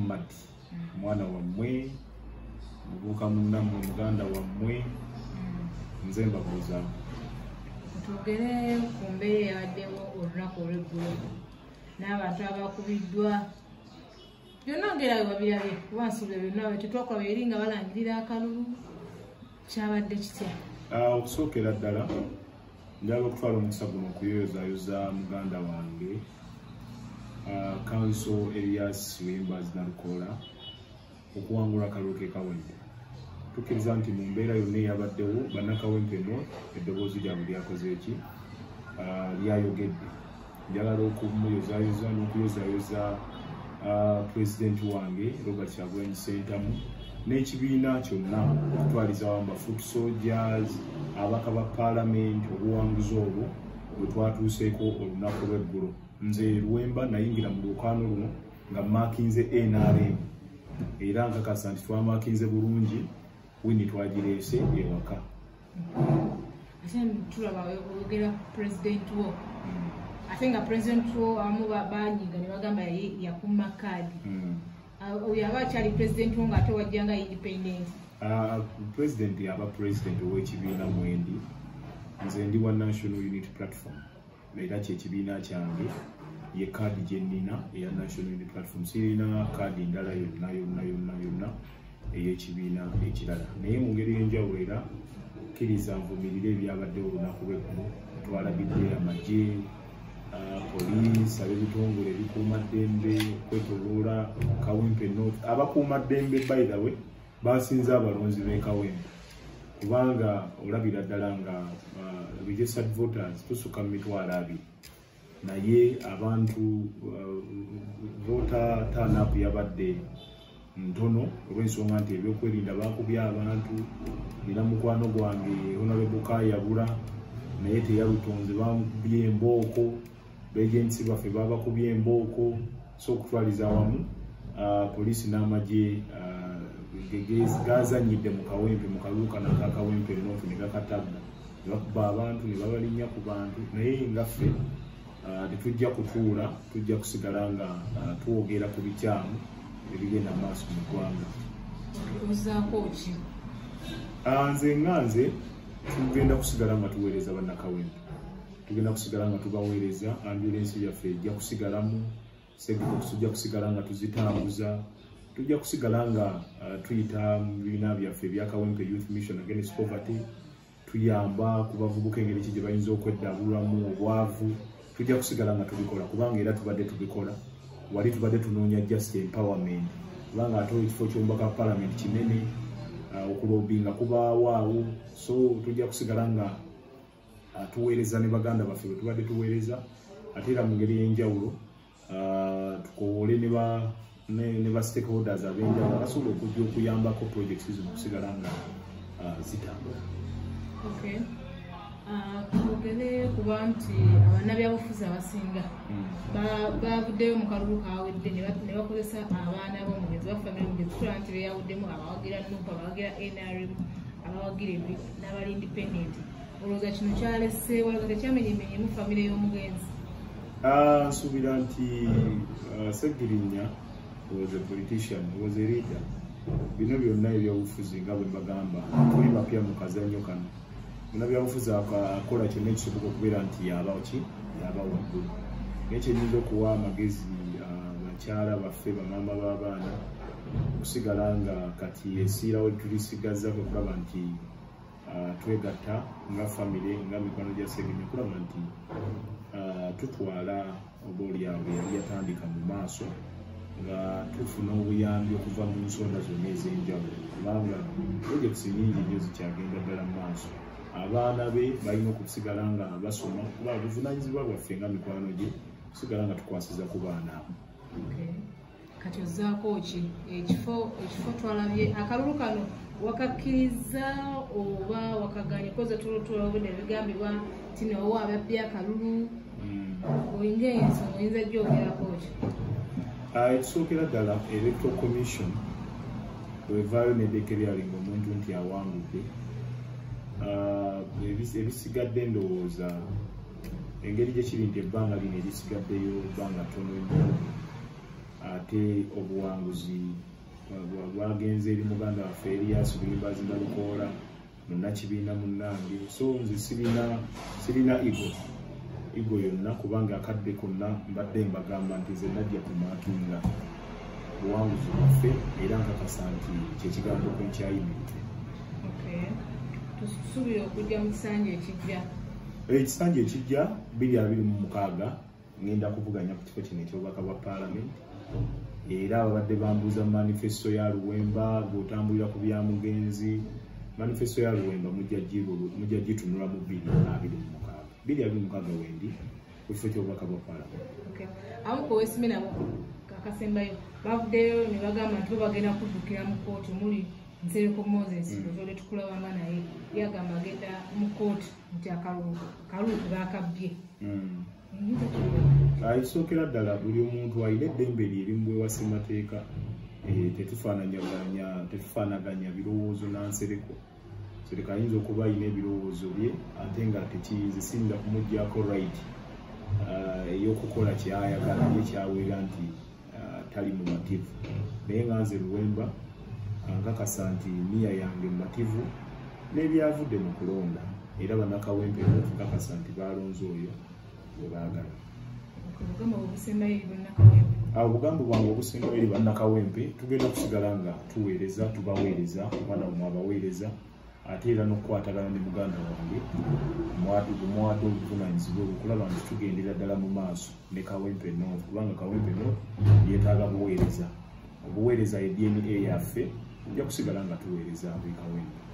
Muhammad, mwana wammwe, muvubuka munnammwe, muganda wammwe, nze mbabuuzaako. Twogere ku mbeera eyabaddewo olunaku olw'eggulo n'abantu abakubiddwa byonna, ngera bwe babirabye, kuba nsuubira byonna tetwakola eri nga balangirira akalulu. Kyabadde kitya? Okusookera ddala njagala okutwala omukisa guno okuyoyozaayoza muganda wange, Counsel Erias Luyimbazi Nalukoola, okuwangula akalulu ke Kawempe. Tukkiriza nti mu mbeera yonna eyabaddewo, Bannakawempe North eddoboozi lyabwe lyakoze eki? Lyayogedde. Njagala okumuyozaayoza n'okuyozaayoza pulezidenti wange Robert Kyagulanyi Ssentamu n'ekibiina kyonna okutwaliza awamu, ba foot soldiers, ababaka ba paalamenti, obuwanguzi obwo bwe twatuuseeko olunaku lw'eggulo. Nze Luwemba nayingira mu lwokaano luno nga maakinze NRM, era nkakasa nti twamaakinze bulungi, win twagireese ewaka. Ate tulaba oyogera pulezidenti wo, ate nga pulezidenti wo abamu banyiga ne bagamba ye yakumma kaadi. Oyo aba akyali pulezidenti wo ng'ate wajjanga independent? Pulezidenti aba pulezidenti ow'ekibiina mwendi. Nze ndi wa National Unity Platform, era kyekibiina kyange, ye kaadi gye nnina eya National Unity Platform. Sirina kaadi ndala yonna yonna yonna yonna ey'ekibiina ekirala. Naye mu ngeri y'enjawulo era kkiriza nvumirire ebyabaddewo olunaku lw'eggulo. Twalabidde amagye, poliisi, ab'ebitongole ebikuumaddembe okwetoloola Kawempe North. Abakuumaddembe, by the way, basinze abalonzi b'e Kawempe, kubanga olabira ddala nga registered voters tusukka mu 20,000, naye abantu voter turn-up yabadde ntono olw'ensonga nti ebyokwerinda bakubye abantu. Nina mukwano gwange Honorable Kayabula, naye teyalutonze, bamukubye embooko. Ba agents baffe babakubye embooko. So okutwaliza awamu, poliisi n'amagye gazanyidde mu Kawempe, mu kalulu kano aka Kawempe North, ne gakatagga, ne bakuba abantu, ne babalinnya ku bantu. Naye nga ffe tetujja kutuula, tujja kusigala nga twogera ku bikyamu ebigenda mu maaso mu ggwanga. Ozaako ki? Nze nga nze, tugenda kusigala nga tuweereza Bannakawempe, tugenda kusigala nga tubaweereza. Ambulensi yaffe ejja kusigalamu, segbox tujja kusigala nga tuzitambuza, tujja kusigala nga tuyita mu bibiina byaffe ebya Kawempe Youth Mission Against Poverty, tuyamba ku bavubuka engeri ki gye bayinza okweddabulwamu obwavu. Tujja kusigala nga tubikola, kubanga era tubadde tubikola. Wali tubadde tunoonya just empowerment, kubanga ate ekifo ky'omubaka wa parliament kinene, okulobinga kubaawo awo. So tujja kusigala nga tuweereza ne baganda baffe bwe tubadde tuweereza. Ate era mu ngeri ey'enjawulo tukowoole ne ba stakeholders ab'enjawulo abasobola okujja okuyambako projects zino okusigala nga zitambula. Okay. Twogere kuba nti abannabyabufuzi abasinga bavuddeyo mu kalulu kawedde ne bakozesa abaana b'omugenzi, bafamire omugenzi. Tulaba nti beyawuddemu abawagira NUP, abawagira NRM, abawagira n'abali independent. Olowooza kino kyalese, olowooza tekyamenyemenyemu famire y'omugenzi? Nsuubira nti Segirinya was a politician, was a leader. Bino byonna ebyobufuzi, nga bwe mbagamba, tuli bapya mu kazannyo kano. Munnabyabufuzi akola kyonna ekisoboka okubeera nti yaba ki, yaba waggulu. Naye kyenyinza okuwa amagezi bakyala baffe, bamaama b'abaana, okusigala nga kati esiirawo tulisigaza kwe kulaba nti twegatta nga famire, nga mikwano gya Segirinya, okulaba nti tutwala oba oliawo yali yatandika mu maaso, nga tufuna obuyambi okuva mu nsonda zonna ez'enjawulo, kubanga projects nyingi nnyo zikyagenda ddala mu maaso. Abaana be balina okusigala nga basoma, kuba buvunaanyizibwa bwaffe nga mikwano gye kusigala nga tukwasiza ku baana abo. Okay. Kati ozaako ki? Ekifo twalabye akalulu kano, wakakkiriza oba wakaganye? Koze tulobudde ebigambibwa nti nowo ababbye akalulu. Oyinga ensonga oyinza gyogerako ki? Ekisookera ddala, Electoral Commission wevaayo nedeclaringa omuntu nti awangudde, ebisigadde ndowooza engeri gye kiri nti ebbanga lino erisigaddeyo bbanga ttono nnyo. Ate obuwanguzi bwagenze eri muganda waffe Erias Luyimbazi Nalukoola, munnakibiina munnange. So nze sirina ego yonna, kubanga akadde konna mbadde mbagamba nti nze najja kumaakinga buwanguzi bwaffe, era nkakasa nti kyekigambo kwenkyayimiridde. Tusuubira okujja mu kisanja ekijja. Ekisanja ekijja 2026 ngenda kuvuganya ku kifo kino eky'obubaka bwa paalamenti. Era ababadde bambuuza manifesto ya Luwemba, gw'otambulira ku bya mugenzi, manifesto ya Luwemba mujja gitunula mu 2026. 2026 wendi ku kifo ky'obubaka bwa paalamenti. Abamu ku weesimye nabo akasembayo bavuddeyo ne bagamba nti bo bagenda kuddukira mu kkooti, omuli Nsereko Moses otwale tukulabanga naye, yagamba agenda mu kkooti nti akalulu baakabbye. Ekisookera ddala, buli omuntu alina eddembe lye erimuweebwa ssemateeka. Tetufaanaganya birowoozo na Nsereko. Nsereko ayinza okuba alina ebirowoozo bye, ate nga tekiyinza, siyinza kumuggyako right ey'okukola kyayagala ye kyaweera nti tali mumativu. Naye nga nze Luwemba nkakasa nti niya yange mumativu n'ebyavudde mu kulonda, era bannakawempe nkakasa nti balonze oyo gwe baagala. Obugambo bwange obusembayo eri bannakawempe, tugenda kusigala nga tuweereza, tubaweereza, omwana wamwe abaweereza, ate era n'okukwatagana ne muganda wange mwadde obuvunaanyizibwa okulaba nti tugendera ddala mu maaso ne Kawempe North, kubanga Kawempe North yeetaaga buweereza. Obuweereza ye DNA yaffe, nja kusigala nga tuweereza ab'e Kawempe.